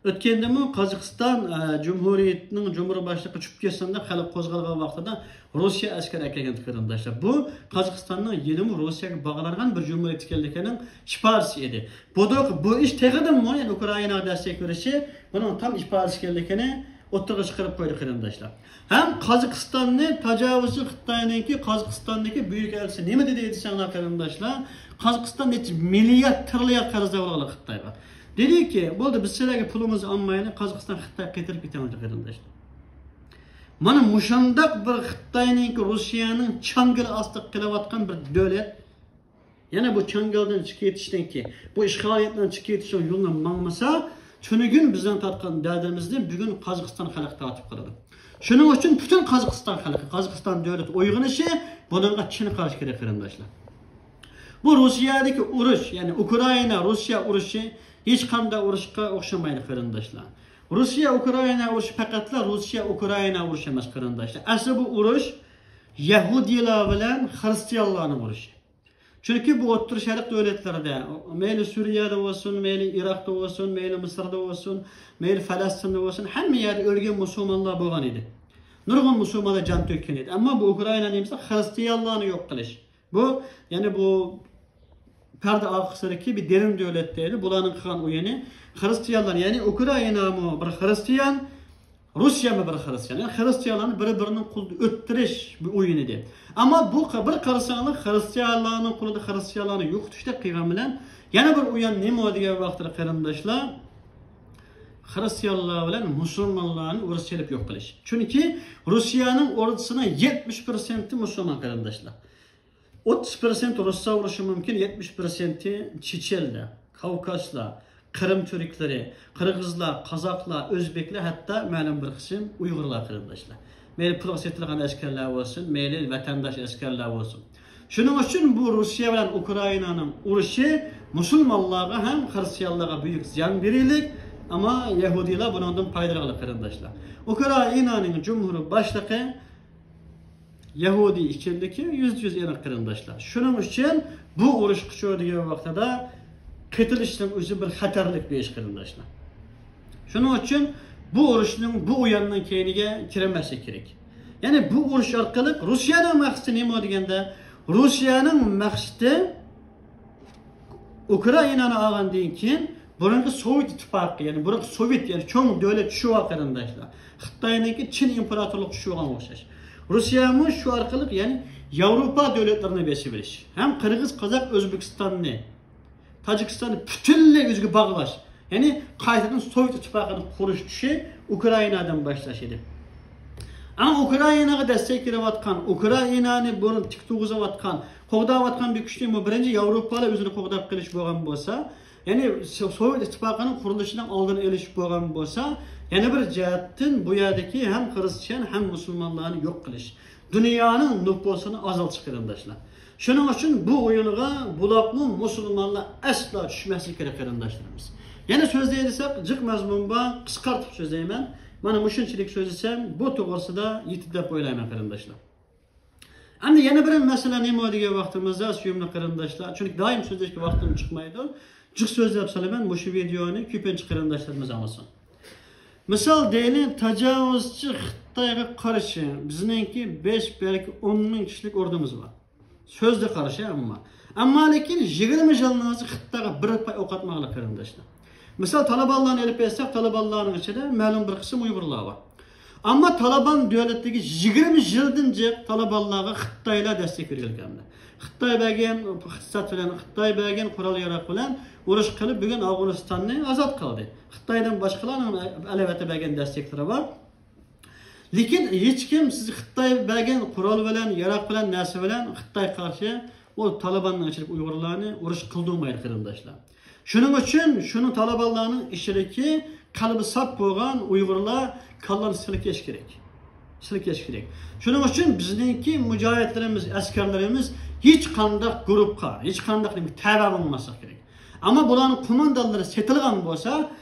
ئۆتكەندىمۇ قازاقىستان، ئە، جۇمھۇرىيىتىنىڭ جۇمھۇر باشلىقى چۈشۈپ كەتسۇن دەپ خەلق قوزغالغان ۋاقتىدا روسىيە ئەسكەر ئەكەلگەن، قېرىنداشلار. بۇ قازاقىستاننىڭ يەنىمۇ روسىيەگە باغلانغان بىر جۇمھۇرىيەت ئىكەنلىكىنىڭ ئىپادىسى ئىدى. بۇ، بۇ ئىش تېخىدىنمۇ، يەنى ئۇكرائىناغا دەستەك بېرىشى بۇنىڭ تام ئىپادىسى ئىكەنلىكىنى ئوتتۇرىغا چىقىرىپ قويدى، قېرىنداشلار. ھەم قازاقىستاننى تاجاۋۇزچى خىتاينىڭكى قازاقىستاندىكى بۈيۈك ئەلچىسى نېمە دېدى دېسەڭلار، قېرىنداشلار، قازاقىستان نەچچە مىليارد، تىرىليارد قەرز ئالغانلار خىتايغا. دېدىكى، بولدى، بىز سىلەرگە پۇلىڭىزنى ئالمايلى، قازاقىستان، خىتاي قېتىلىپ كېتىڭلار، قېرىنداشلار. مانا مۇشۇنداق بىر خىتاينىڭكى، روسىيەنىڭ چاڭگىلى ئاستىغا قېلىۋاتقان بىر دۆلەت، يەنە بۇ چاڭگالدىن چىقىپ كېتىشتىن كېيىن، بۇ ئىشغالىيەتنىڭ چىقىپ كېتىشىنىڭ يولىنى ماڭمىسا، تۈنۈگۈن بىزنىڭ تارتقان دەردىمىزنى بۈگۈن قازاقىستان خەلقى تارتىپ قالىدۇ. شۇنىڭ ئۈچۈن پۈتۈن قازاقىستان خەلقى، قازاقىستان دۆلىتى ئويغىنىشى، بۇنىڭغا چىڭ قارشى كېرەك، قېرىنداشلار. بۇ روسىيەدىكى ئۇرۇش، يەنى ئۇكرائىنا، روسىيە ئۇرۇشى ھېچقانداق ئۇرۇشقا ئوخشىمايدۇ، قېرىنداشلار. روسىيە، ئۇكرائىنا ئۇرۇشى پەقەتلا روسىيە، ئۇكرائىنا ئۇرۇشى ئەمەس، قېرىنداشلار. ئەسلى بۇ ئۇرۇش يەھۇدىيلار بىلەن خىرىستىيانلارنىڭ ئۇرۇشى. چۈنكى بۇ ئوتتۇرا شەرق دۆلەتلىرىدە، مەيلى سۈرىيەدە بولسۇن، مەيلى ئىراقتا بولسۇن، مەيلى مىسىردا بولسۇن، مەيلى پەلەستىندە بولسۇن، ھەممە يەردە ئۆلگەن مۇسۇلمانلار بولغان ئىدى. نۇرغۇن مۇسۇلمانلار جان تۆككەن ئىدى. ئەمما بۇ ئۇكرائىنا نېمىسى؟ خىرىستىيانلارنى يوق قىلىش. بۇ، يەنى بۇ پەردە ئارقىسىدىكى بىر دېرىن دۆلەت دەيدۇ. بۇلارنىڭ قىلغان ئويۇنى خىرىستىيانلار، يەنى ئۇكرائىنامۇ بىر خىرىستىيان، روسىيەمۇ بىر خىرىستىيان. يەنى خىرىستىيانلارنى بىر-بىرىنىڭ قولىدا ئۆلتۈرۈش بىر ئويۇن ئىدى. ئەمما بۇ ق-، بىر قارىساڭلار، خىرىستىيانلارنىڭ قولىدا خىرىستىيانلارنى يوقىتىشتەك قىلغان بىلەن، يەنە بىر ئويۇن نېمە دېگەن ۋاقىتتا، قېرىنداشلار، خىرىستىيانلار بىلەن مۇسۇلمانلارنى ئۇرۇش سېلىپ يوق قىلىش. چۈنكى روسىيەنىڭ ئوردىسىنىڭ يەتمىش پىرسەنتى مۇسۇلمان، قېرىنداشلار. ئوتتۇز پىرسەنت رۇسلار بولۇشى مۇمكىن، يەتمىش پىرسەنتى چېچەنلەر، كاۋكازلار، قىرىم تۈركلىرى، قىرغىزلار، قازاقلار، ئۆزبېكلەر، ھەتتا مەلۇم بىر قىسىم ئۇيغۇرلار، قېرىنداشلار. مەيلى پۇلغا سېتىلغان ئەسكەرلەر بولسۇن، مەيلى ۋەتەنداش ئەسكەرلەر بولسۇن. شۇنىڭ ئۈچۈن بۇ روسىيە بىلەن ئۇكرائىنانىڭ ئۇرۇشى مۇسۇلمانلارغا ھەم خىرىستىيانلارغا بۈيۈك زىيان بېرىلىك، ئەمما يەھۇدىيلار بۇنىڭدىن پايدىلىنىدۇ، قېرىنداشلار. ئۇكرائىنانىڭ جۇمھۇر باشلىقى يەھۇدىي ئىكەنلىكى يۈزدە يۈز ئېنىق، قېرىنداشلار. شۇنىڭ ئۈچۈن بۇ ئۇرۇشقا چۈشىدىغان ۋاقتىدا قېتىلىشنىڭ ئۆزى بىر خەتەرلىك بىر ئىش، قېرىنداشلار. شۇنىڭ ئۈچۈن بۇ ئۇرۇشنىڭ، بۇ ئويۇننىڭ كەينىگە كىرمەسلىك كېرەك. يەنى بۇ ئۇرۇش ئارقىلىق روسىيەنىڭ مەقسىتى نېمە دېگەندە، روسىيەنىڭ مەقسىتى ئۇكرائىنانى ئالغاندىن كېيىن بۇرۇنقى سوۋېت ئىتتىپاقى، يەنى بۇرۇنقى سوۋېت، يەنى چوڭ دۆلەت چۈشۈۋالغان، قېرىنداشلار. خىتاينىڭكى چىن ئىمپېراتورلۇق چۈشۈۋالغانغا ئوخشاش. روسىيەمۇ شۇ ئارقىلىق، يەنى ياۋروپا دۆلەتلىرىنى بېسىۋېلىش ھەم قىرغىز، قازاق، ئۆزبېكىستاننى، تاجىكىستاننى پۈتۈنلەي ئۆزىگە باغلاش، يەنى قايتىدىن سوۋېت ئىتتىپاقىنى قۇرۇش ئىشى ئۇكرائىنادىن باشلاش ئىدى. ئەمما ئۇكرائىناغا دەستەك بېرىۋاتقان، ئۇكرائىنانى بۇرۇن تىك تۇرغۇزۇۋاتقان، قوغداۋاتقان بىر كۈچنى، بۇ بىرىنچى ياۋروپالار ئۆزىنى قوغداپ قېلىش بولغان بولسا، يەنى سو-، سوۋېت ئىتتىپاقىنىڭ قۇرۇلۇشىنىڭ ئالدىنى ئېلىش بولغان بولسا، يەنە بىر جەھەتتىن بۇ يەردىكى ھەم خىرىستىيان، ھەم مۇسۇلمانلارنى يوق قىلىش، دۇنيانىڭ نوپۇسىنى ئازالتىش، قېرىنداشلار. شۇنىڭ ئۈچۈن بۇ ئويۇنغا بۇلاقمۇ مۇسۇلمانلار ئەسلا چۈشمەسلىكى كېرەك، قېرىنداشلىرىمىز. يەنە سۆزلەي دېسەك، جىق مەزمۇن بار، قىسقارتىپ سۆزلەيمەن. مانا مۇشۇنچىلىك سۆزلىسەم، بۇ توغرىسىدا يېتىدۇ دەپ ئويلايمەن، قېرىنداشلار. ئەمدى يەنە بىر مەسىلە نېمە دېگەن ۋاقتىمىزدا، سۆيۈملۈك قېرىنداشلار، چۈنكى دائىم سۆزلەشكە ۋاقتىم چىقمايدۇ، جىق سۆزلەپ سالىمەن، مۇشۇ ۋىدېئونى كۆپىنچە قېرىنداشلىرىمىز ئاڭلىسۇن. مىسال دەيلى، تاجاۋۇزچى خىتايغا قارشى بىزنىڭكى بەش، بەلكى ئون مىڭ كىشىلىك ئوردىمىز بار. سۆزدە قارشى ئەمما. ئەمما لېكىن يىگىرمە يىلنىڭ ئىچىدە خىتايغا بىر پاي ئوق ئاتمىغانلار، قېرىنداشلار. مىسال، تالىبانلارنى ئېلىپ ئېيتساق، تالىبانلارنىڭ ئىچىدە مەلۇم بىر قىسىم ئۇيغۇرلار بار. ئەمما تالىبان دۆلىتىدىكى يىگىرمە يىلدىن جىق تالىبانلارغا خىتايلار دەستەك بېرىدىكەن. خىتاي بەرگەن ئىقتىساد بىلەن، خىتاي بەرگەن قورال ياراغ بىلەن ئۇرۇش قىلىپ، بۈگۈن ئافغانىستاننى ئازاد قىلدى. خىتايدىن باشقىلارنىڭ ئەلۋەتتە بەرگەن دەستەكلىرى بار. لېكىن ھېچكىم سىز خىتاي بەرگەن قورال بىلەن، ياراغ بىلەن، نەرسە بىلەن خىتايغا قارشى ئۇ تالىباننىڭ ئىچىدىكى ئۇيغۇرلارنى ئۇرۇش قىلدۇرمايدۇ، قېرىنداشلار. شۇنىڭ ئۈچۈن شۇنىڭ تالىبانلارنىڭ ئىچىدىكى قەلبى ساپ بولغان ئۇيغۇرلار كاللىنى سىلكىش كېرەك. سىلكىش كېرەك. شۇنىڭ ئۈچۈن بىزنىڭكى مۇجاھىدلىرىمىز، ئەسكەرلىرىمىز ھېچقانداق گۇرۇپقا، ھېچقانداق نېمىگە تەۋە بولماسلىق كېرەك. ئەمما بۇلارنىڭ قوماندانلىرى سېتىلغان بولسا،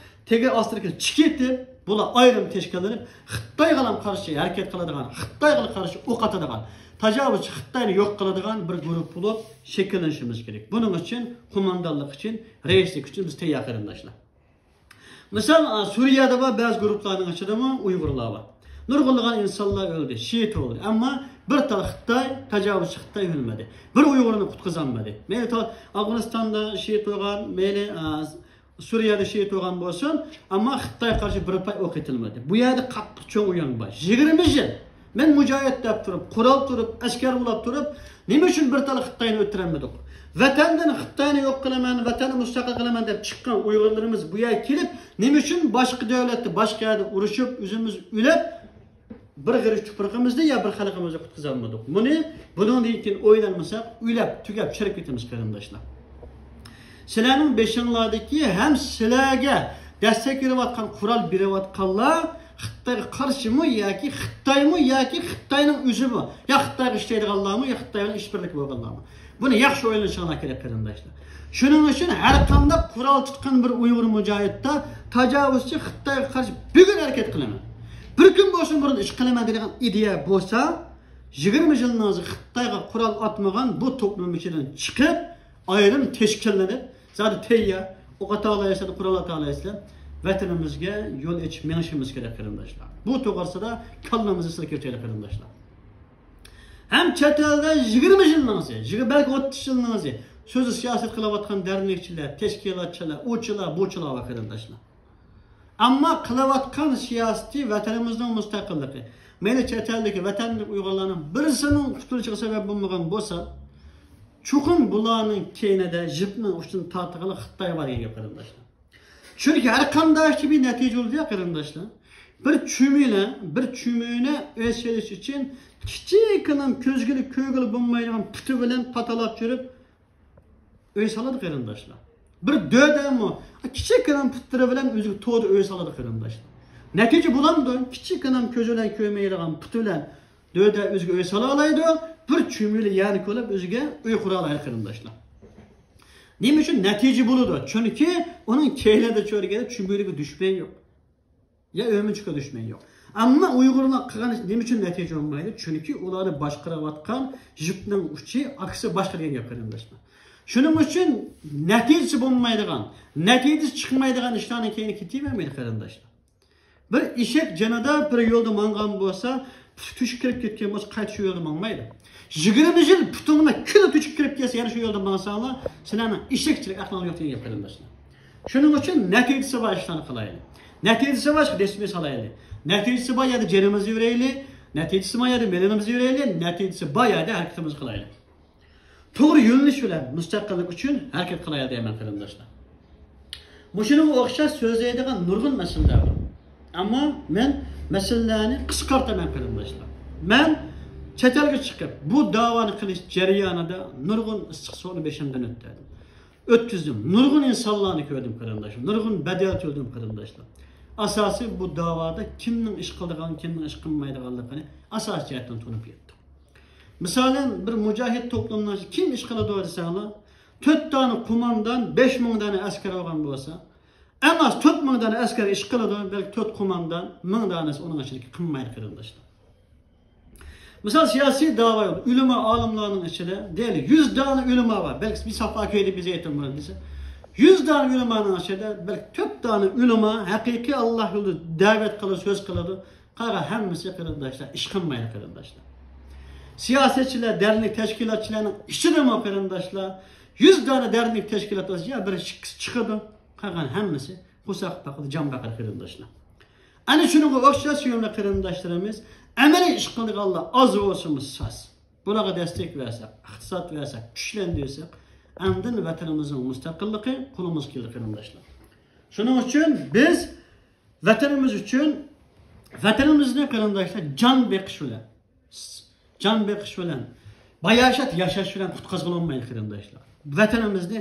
تېگى ئاستىدىكى چىقىپ، بۇلار ئايرىم تەشكىللىنىپ، خىتايغىلا قارشى ھەرىكەت قىلىدىغان، خىتايغا قارشى ئوق ئاتىدىغان، تاجاۋۇزچى خىتاينى يوق قىلىدىغان بىر گۇرۇپ بولۇپ شەكىللىنىشىمىز كېرەك. بۇنىڭ ئۈچۈن قوماندانلىق ئۈچۈن، رەئىسلىك ئۈچۈن بىز تەييار، قېرىنداشلار. مىسال، ئا، سۈرىيەدە بار بەزى گۇرۇپلارنىڭ ئىچىدىمۇ ئۇيغۇرلار بار. نۇرغۇنلىغان ئىنسانلار ئۆلدى، شېھىت بولدى. ئەمما بىر تال خىتاي، تاجاۋۇزچى خىتاي ئۆلمىدى. بىر ئۇيغۇرنى قۇتقۇزالمىدى. مەيلى تا-، ئافغانىستاندا شېھىت بولغان، مەيلى، ئا، سۈرىيەدە شېھىت بولغان بولسۇن، ئەمما خىتايغا قارشى بىر پاي ئوق ئېتىلمىدى. بۇ يەردە قاتتىق چوڭ ئويۇن بار. يىگىرمە يىل مەن مۇجاھىد دەپ تۇرۇپ، قورال تۇرۇپ، ئەسكەر بولاپ تۇرۇپ، نېمە ئۈچۈن بىر تال خىتاينى ئۆلتۈرەلمىدۇق؟ ۋەتەندىن خىتاينى يوق قىلىمەن، ۋەتەننى مۇستەقىل قىلىمەن دەپ چىققان ئۇيغۇرلىرىمىز بۇ يەرگە كېلىپ، نېمە ئۈچۈن باشقا دۆلەتتە، باشقا يەردە ئۇرۇشۇپ، ئۆزىمىز ئۆلۈپ، بىر غېرىب تۇپرىقىمىزنى يا بىر خەلقىمىزنى قۇتقۇزالمىدۇق؟ بۇنى، بۇنىڭدىن كېيىن ئويلانمىساق، ئۆلۈپ، تۈگەپ، چىرىپ كېتىمىز، قېرىنداشلار. سىلەرنىڭ بېشىڭلاردىكى ھەم سىلەرگە دەستەك بېرىۋاتقان، قورال بېرىۋاتقانلار خىتايغا قارشىمۇ ياكى خىتايمۇ ياكى خىتاينىڭ ئۆزىمۇ؟ يا خىتايغا ئىشلەيدىغانلارمۇ، يا خىتاي بىلەن ئىشبىرلىكى بولغانلارمۇ؟ بۇنى ياخشى ئويلىنىشىڭلار كېرەك، قېرىنداشلار. شۇنىڭ ئۈچۈن ھەر قانداق قورال تۇتقان بىر ئۇيغۇر مۇجاھىدتا تاجاۋۇزچى خىتايغا قارشى بۈگۈن ھەرىكەت قىلىمەن، بىر كۈن بولسۇن بۇرۇن ئىش قىلىمەن دەيدىغان ئىدىيە بولسا، يىگىرمە يىلنىڭ ئىچىدە خىتايغا قورال ئاتمىغان بۇ توپلام ئىچىدىن چىقىپ، ئايرىم تەشكىللىنىپ، زادى تەييار، ئوق ئاتالايسىلەر، قورال ئاتالايسىلەر، ۋەتىنىمىزگە يول ئېچىپ مېڭىشىمىز كېرەك، قېرىنداشلار. بۇ توغرىسىدا كاللىمىزنى سىلكىۋېتەيلى، قېرىنداشلار. ھەم چەت ئەلدە يىگىرمە يىلنىڭ ئىچى، يىگىرمە، بەلكى ئوتتۇز يىلنىڭ ئىچى سۆزى سىياسەت قىلىۋاتقان دەرنەكچىلەر، تەشكىلاتچىلار، ئۇچىلار، بۇچىلار بار، قېرىنداشلار. ئەمما قىلىۋاتقان سىياسىتى ۋەتىنىمىزنىڭ مۇستەقىللىقى، مەيلى چەت ئەلدىكى، ۋەتەندىكى ئۇيغۇرلارنىڭ بىرسىنىڭ قۇتۇلۇشىغا سەۋەب بولمىغان بولسا، چوقۇم بۇلارنىڭ كەينىدە يىپنىڭ ئۇچىنى تارتىدىغانلار خىتاي بار دېگەن گەپ، قېرىنداشلار. چۈنكى ھەر قانداق ئىشتا بىر نەتىجە بولىدۇ، قېرىنداشلار. بىر چۈمۈلە، بىر چۈمۈلە ئۆي سېلىش ئۈچۈن كىچىككىنە كۆزگىلى كۆرگىلى بولمايدىغان پۇتى بىلەن پاتالاپ يۈرۈپ، ئۆي سالىدۇ، قېرىنداشلار. بىر دۆدەمۇ كىچىككىنە پۇتلىرى بىلەن ئۆزىگە توردا ئۆي سالىدۇ، قېرىنداشلار. نەتىجە بولامدۇ؟ كىچىككىنە كۆزى بىلەن كۆرمەيدىغان پۇتى بىلەن دۆدە ئۆزىگە ئۆي سالالايدۇ، بىر چۈمۈلە يەرنى كۆرۈپ ئۆزىگە ئۆي قۇرالايدۇ، قېرىنداشلار. نېمە ئۈچۈن نەتىجە بولىدۇ؟ چۈنكى ئۇنىڭ كەينىدە چۆرىگەندە چۈمۈلىگە دۈشمەن يوق. يا ئۆمۈچۈككە دۈشمەن يوق. ئەمما ئۇيغۇرلار قىلغان ئىش نېمە ئۈچۈن نەتىجە بولمايدۇ؟ چۈنكى ئۇلارنى باشقۇرۇۋاتقان يىپنىڭ ئۇچى، ئاكىسى باشقا دېگەن گەپ، قېرىنداشلار. شۇنىڭ ئۈچۈن نەتىجىسى بولمايدىغان، نەتىجىسى چىقمايدىغان ئىشلارنىڭ كەينىگە كېتىۋەرمەيلى، قېرىنداشلار. بىر ئېشەك جېنىدا بىر يولدا ماڭغان بولسا، پۇتى تۆشۈك كىرىپ كەتكەن بولسا، قايتا شۇ يولدا ماڭمايدۇ. يىگىرمە يىل پۇتۇڭدا كۈندە تۆشۈك كىرىپ كەتسە، يەنە شۇ يولدا ماڭساڭلار، سىلەرنىڭ ئېشەكچىلىك ئەقلىڭلار يوق دېگەن گەپ، قېرىنداشلار. شۇنىڭ ئۈچۈن نەتىجىسى بار ئىشلارنى قىلايلى. نەتىجىسى بار ئىشقا دەسمىيە سالايلى. نەتىجىسى بار يەردە جېنىمىزنى بېرەيلى. نەتىجىسى بار يەردە مېلىمىزنى بېرەيلى. نەتىجىسى بار يەردە ھەرىكىتىمىزنى قىلايلى. توغرا يۆنىلىش بىلەن مۇستەقىللىق ئۈچۈن ھەرىكەت قىلايلى دەيمەن، قېرىنداشلار. مۇشۇنىڭغا ئوخشاش سۆزلەيدىغان نۇرغۇن مەسىلىلەر بار. ئەمما مەن مەسىلىلەرنى قىسقارتىمەن، قېرىنداشلار. مەن چەت ئەلگە چىقىپ، بۇ داۋانى قىلىش جەريانىدا نۇرغۇن ئىسسىق سۇنى بېشىمدىن ئۆتتۈردۈم. ئۆتكۈزدۈم. نۇرغۇن ئىنسانلارنى كۆردۈم، قېرىنداشلار. نۇرغۇن بەدەل تۆلىدىم، قېرىنداشلار. ئاساسىي بۇ داۋادا كىمنىڭ ئىش قىلىدىغان، كىمنىڭ ئىش قىلمايدىغانلىقىنى ئاساسىي جەھەتتىن تونۇپ يەتتىم. مىسالەن، بىر مۇجاھىد توپلىمىنىڭ ئىچىدە كىم ئىش قىلىدۇ دېسەڭلار، تۆت دانە قوماندان، بەش مىڭ دانە ئەسكەر بولغان بولسا، ئەڭ ئاز تۆت مىڭ دانە ئەسكەر ئىش قىلىدۇ، بەلكى تۆت قوماندان، مىڭ دانىسى ئۇنىڭ ئىچىدىكى قىلمايدۇ، قېرىنداشلار. مىسال، سىياسىي داۋا يولى، ئۆلىما ئالىملارنىڭ ئىچىدە دەيلى، يۈز دانە ئۆلىما بار. بەلكى بىر ساپا كۆيدى بىز ئېيتىمىز دېسە، يۈز دانە ئۆلىمانىڭ ئىچىدە بەلكى تۆت دانە ئۆلىما ھەقىقىي ئاللا يولىدا دەۋەت قىلىدۇ، سۆز قىلىدۇ. قالغان ھەممىسى، قېرىنداشلار، ئىش قىلمايدۇ، قېرىنداشلار. سىياسەتچىلەر، دەرنەك تەشكىلاتچىلارنىڭ ئىچىدىمۇ، قېرىنداشلار، يۈز دانە دەرنەك تەشكىلات بولسا، يا بىر ئىككىسى چىقىدۇ، قالغان ھەممىسى قورساق پاقىدا جان باقىدۇ، قېرىنداشلار. ئەنە شۇنىڭغا ئوخشاش، سۆيۈملۈك قېرىنداشلىرىمىز، ئەمەلىي ئىش قىلىدىغانلار ئاز بولسىمۇ ساز. بۇلارغا دەستەك بەرسەك، ئىقتىساد بەرسەك، كۈچلەندۈرسەك، ئاندىن ۋەتىنىمىزنىڭ مۇستەقىللىقى قولىمىزغا كېلىدۇ، قېرىنداشلار. شۇنىڭ ئۈچۈن بىز ۋەتىنىمىز ئۈچۈن، ۋەتىنىمىزنى، قېرىنداشلار، جان بېقىش بىلەن، جان بېقىش بىلەن، باياشات ياشاش بىلەن قۇتقازغىلى بولمايدۇ، قېرىنداشلار. ۋەتىنىمىزنى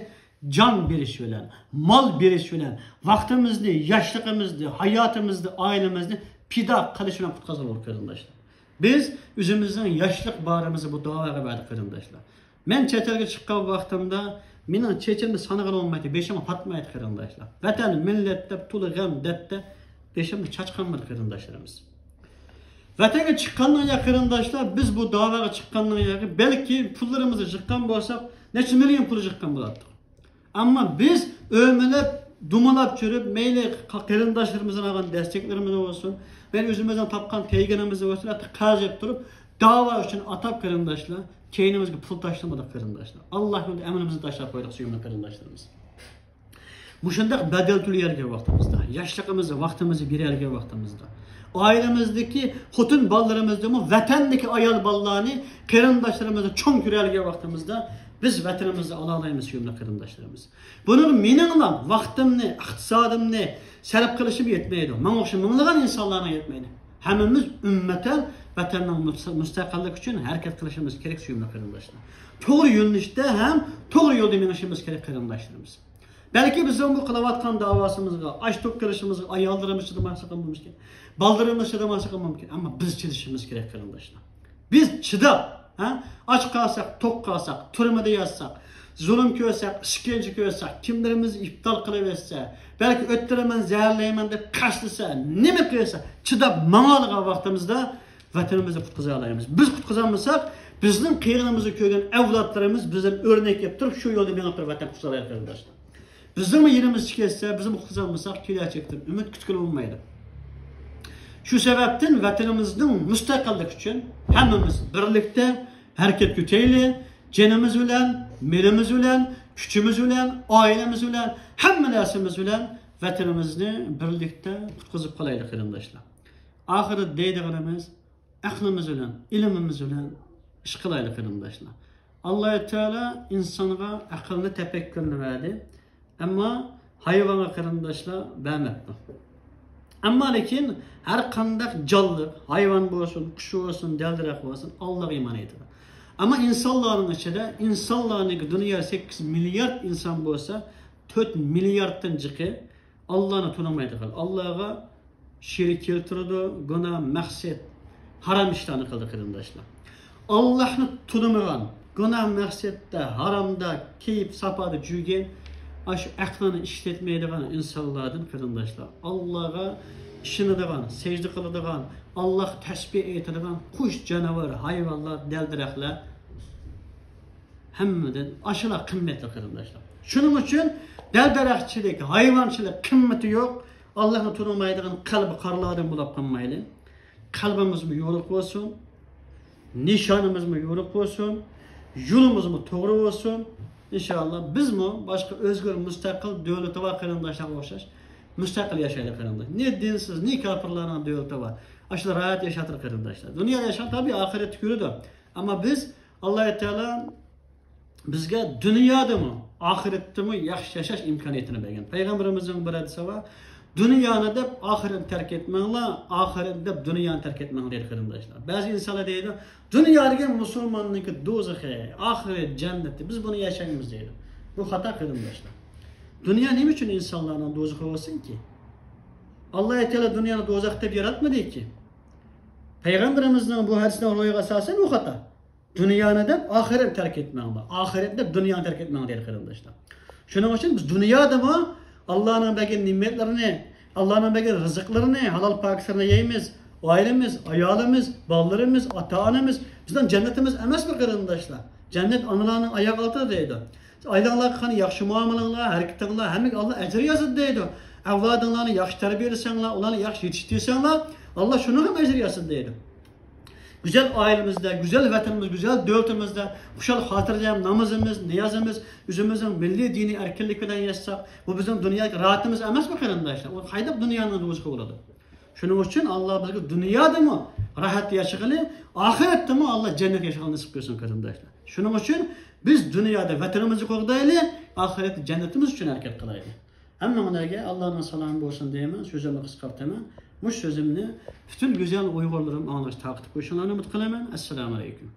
جان بېرىش بىلەن، مال بېرىش بىلەن، ۋاقتىمىزنى، ياشلىقىمىزنى، ھاياتىمىزنى، ئائىلىمىزنى پىدا قىلىش بىلەن قۇتقازغىلى بولىدۇ، قېرىنداشلار. بىز ئۆزىمىزنىڭ ياشلىق باھارىمىزنى بۇ داۋاغا بەردۇق، قېرىنداشلار. مەن چەت ئەلگە چىققان ۋاقتىمدا مېنىڭ چېچىمنى سانىغىلى بولمايتتى، بېشىمغا پاتمايتتى، قېرىنداشلار. ۋەتەن، مىللەت دەپ تولا غەم، دەردتە بېشىمنى چاچقانمىدى، قېرىنداشلىرىمىز. ۋەتەنگە چىققاندىن كېيىن، قېرىنداشلار، بىز بۇ داۋاغا چىققاندىن كېيىن، بەلكى پۇللىرىمىزنى يىغقان بولساق، نەچچە مىليون پۇل يىغقان بولاتتۇق. ئەمما بىز ئۆمىلەپ، دومىلاپ چۈرۈپ، مەيلى قېرىنداشلىرىمىزدىن ئالغان دەستەكلىرىمىز بولسۇن، مەيلى ئۆزىمىزنىڭ تاپقان تەيگىنىمىز بولسۇن، ھەتتا قەرز ئېلىپ تۇرۇپ، داۋا ئۈچۈن ئاتاپ، قېرىنداشلار، كەينىمىزگە پۇل تاشلىمىدۇق، قېرىنداشلار. ئاللا يولىدا ئەمىلىمىزنى تاشلاپ قويدۇق، سۆيۈملۈك قېرىنداشلىرىمىز. مۇشۇنداق بەدەل تۆلىيەلىگەن ۋاقتىمىزدا، ياشلىقىمىزنى، ۋاقتىمىزنى بېرەلىگەن ۋاقتىمىزدا، ئائىلىمىزدىكى خوتۇن بالىلىرىمىزدىمۇ، ۋەتەندىكى ئايال بالىلارنى، قېرىنداشلىرىمىزنى چوڭ كۆرەلىگەن ۋاقتىمىزدا، بىز ۋەتىنىمىزنى ئالالايمىز، سۆيۈملۈك قېرىنداشلىرىمىز. بۇنىڭغا مېنىڭلا ۋاقتىمنى، ئىقتىسادىمنى سەرپ قىلىشىم يەتمەيدۇ. ماڭا ئوخشاش مىڭلىغان ئىنسانلارنىڭ يەتمەيدۇ. ھەممىمىز ئۈممەتەن ۋەتەننىڭ مۇستەقىللىقى ئۈچۈن ھەرىكەت قىلىشىمىز كېرەك، سۆيۈملۈك قېرىنداشلار. توغرا يۆنىلىشتە ھەم توغرا يولدا مېڭىشىمىز كېرەك، قېرىنداشلىرىمىز. بەلكى بىزنىڭ بۇ قىلىۋاتقان داۋاسىمىزغا، ئاچ توق قېلىشىمىزغا ئاياللىرىمىز چىدىماسلىقى مۇمكىن، بالىلىرىمىز چىدىماسلىقى مۇمكىن، ئەمما بىز چىدىشىمىز كېرەك، قېرىنداشلار. بىز چىداپ، ھە؟ ئاچ قالساق، توق قالساق، تۈرمىدە ياتساق، زۇلۇم كۆرسەك، ئىشكەنجە كۆرسەك، كىملىرىمىز ئىپتال قىلىۋەتسە، بەلكى ئۆلتۈرىمەن، زەھەرلەيمەن دەپ قەستلىسە، نېمە قىلسا، چىداپ ماڭالىغان ۋاقتىمىزدا ۋەتىنىمىزنى قۇتقۇزالايمىز. بىز قۇتقۇزالمىساق، بىزنىڭ قېرىنىمىزنى كۆرگەن ئەۋلادلىرىمىز بىزدىن ئۆرنەك ئېلىپ تۇرۇپ، شۇ يولدا مېڭىپ تۇرۇپ ۋەتەن قۇتقۇزالايدۇ، قېرىنداشلار. بىزنىڭمۇ يېنىمىز كەتسە، بىزمۇ قۇتقۇزالمىساق، كېلەچەكتىن ئۈمىد كۈتكىلى بولمايدۇ. شۇ سەۋەبتىن ۋەتىنىمىزنىڭ مۇستەقىللىكى ئۈچۈن ھەممىمىز بىرلىكتە ھەرىكەت كۈچەيلى، جېنىمىز بىلەن، مېلىمىز بىلەن، كۈچىمىز بىلەن، ئائىلىمىز بىلەن، ھەممە نەرسىمىز بىلەن ۋەتىنىمىزنى بىرلىكتە قۇتقۇزۇپ قالايلى، قېرىنداشلار. ئاخىرى دەيدىغىنىمىز، ئەقلىمىز بىلەن، ئىلمىمىز بىلەن ئىش قىلايلى، قېرىنداشلار. ئاللا تائالا ئىنسانغا ئەقىلنى، تەپەككۇرنى بەردى. ئەمما ھايۋانغا، قېرىنداشلار، بەرمەپتۇ. ئەمما لېكىن ھەر قانداق جانلىق، ھايۋان بولسۇن، قۇش بولسۇن، دەل-دەرەخ بولسۇن، ئاللاغا ئىمان ئېيتىدۇ. ئەمما ئىنسانلارنىڭ ئىچىدە، ئىنسانلارنىڭكى دۇنيا سەككىز مىليارد ئىنسان بولسا، تۆت مىلياردتىن جىقى ئاللانى تونۇمايدىغان، ئاللاغا شېرىك كەلتۈرىدۇ، گۇناھ، مەقسەت، ھارام ئىشلارنى قىلىدۇ، قېرىنداشلار. ئاللاھنى تونۇمىغان، گۇناھ، مەقسەتتە، ھارامدا، كەيپ، ساپادا جۈرگەن، ئاشۇ ئەقلىنى ئىشلەتمەيدىغان ئىنسانلاردىن، قېرىنداشلار، ئاللاغا ئىشىنىدىغان، سەجدە قىلىدىغان، ئاللاغا تەسبىھ ئېيتىدىغان قۇش، جانىۋار، ھايۋانلار، دەل-دەرەخلەر، ھەممىدىن ئاشۇلار قىممەتلىك، قېرىنداشلار. شۇنىڭ ئۈچۈن دەل-دەرەخچىلىك، ھايۋانچىلىق قىممىتى يوق، ئاللاھنى تونۇمايدىغان قەلبى قارىلاردىن بولاپ قالمايلى. قەلبىمىزمۇ يورۇق بولسۇن، نىشانىمىزمۇ يورۇق بولسۇن، يولىمىزمۇ توغرا بولسۇن. ئىنشائاللا، بىزمۇ باشقا ئۆزگىرىپ مۇستەقىل دۆلىتى بار قېرىنداشلارغا ئوخشاش مۇستەقىل ياشايلى، قېرىنداش. نە دىنسىز، نە كاپىرلارنىڭ دۆلىتى بار. ئاشۇلار راھەت ياشاۋاتىدۇ، قېرىنداشلار. دۇنيادا ياشىغان تەبىئىي ئاخىرەتتە كۆرىدۇ. ئەمما بىز، ئاللا تائالا بىزگە دۇنيادىمۇ، ئاخىرەتتىمۇ ياخشى ياشاش ئىمكانىيىتىنى بەرگەن. پەيغەمبىرىمىزنىڭ بىر ھەدىسى بار، «دۇنيانى دەپ، ئاخىرەتنى تەرك ئەتمەڭلار، ئاخىرەتنى دەپ، دۇنيانى تەرك ئەتمەڭلار» دەيدۇ، قېرىنداشلار. بەزى ئىنسانلار دەيدۇ، «دۇنيا دېگەن مۇسۇلماننىڭكى دوزىخى، ئاخىرەت جەننىتى، بىز بۇنى ياشايمىز» دەيدۇ. بۇ خاتا، قېرىنداشلار. دۇنيا نېمە ئۈچۈن ئىنسانلارنىڭ دوزىخى بولسۇنكى؟ ئاللا تائالا دۇنيانى دوزاخ دەپ ياراتمىدىكى. پەيغەمبىرىمىزنىڭ بۇ ھەدىسىنىڭ روھىغا ئاساسەن، بۇ خاتا. دۇنيانى دەپ، ئاخىرەتنى تەرك ئەتمەڭلار. ئاخىرەتنى دەپ، دۇنيانى تەرك ئەتمەڭلار دەيدۇ، قېرىنداشلار. شۇنىڭ ئۈچۈن بىز دۇنيادىمۇ ئاللانىڭ بەرگەن نېمەتلىرىنى، ئاللانىڭ بەرگەن رىزىقلىرىنى، ھالال پاكىزلىرىنى يەيمىز. ئائىلىمىز، ئايالىمىز، بالىلىرىمىز، ئاتا-ئانىمىز بىزنىڭ جەننىتىمىز ئەمەسمۇ، قېرىنداشلار؟ جەننەت ئانىلارنىڭ ئاياغ ئالدىدا دەيدۇ. ئائىلەڭلارغا قېنى ياخشى مۇئامىلەڭلار، ھەرىكىتىڭلار، ھەممىگە ئاللا ئەجىر يازىدۇ دەيدۇ. ئەۋلادىڭلارنى ياخشى تەربىيەلىسەڭلار، ئۇلارنى ياخشى يېتىشتۈرسەڭلار، ئاللا شۇنىڭغا ھەم ئەجىر يازىدۇ دەيدۇ. گۈزەل ئائىلىمىزدە، گۈزەل ۋەتىنىمىز، گۈزەل دۆلىتىمىزدە خۇشال خاتىرجەم نامىزىمىز، نىيازىمىز، ئۆزىمىزنىڭ مىللىي دىنىي ئەركىنلىكى بىلەن ياشىساق، بۇ بىزنىڭ دۇنيادىكى راھىتىمىز ئەمەسمۇ، قېرىنداشلار؟ ئۇ قانداق دۇنيانىڭ دوزىخى بولىدۇ؟ شۇنىڭ ئۈچۈن ئاللا بىزگە دۇنيادىمۇ راھەت ياشىغىلى، ئاخىرەتتىمۇ ئاللا جەننەت ياشىغىلى نېسىپ قىلسۇن، قېرىنداشلار. شۇنىڭ ئۈچۈن بىز دۇنيادا ۋەتىنىمىزنى قوغدايلى، ئاخىرەتتە جەننىتىمىز ئۈچۈن ھەرىكەت قىلايلى. ھەممىڭلارگە ئاللانىڭ سالامى بولسۇن دەيمەن. سۆزۈمنى قىسقارتىمەن. مۇشۇ سۆزۈمنى پۈتۈن گۈزەل ئۇيغۇرلىرىم ئاڭلاشقا تاقىتىپ قويۇشۇڭلارنى ئۈمىد قىلىمەن. ئەسسالامۇ ئەلەيكۇم.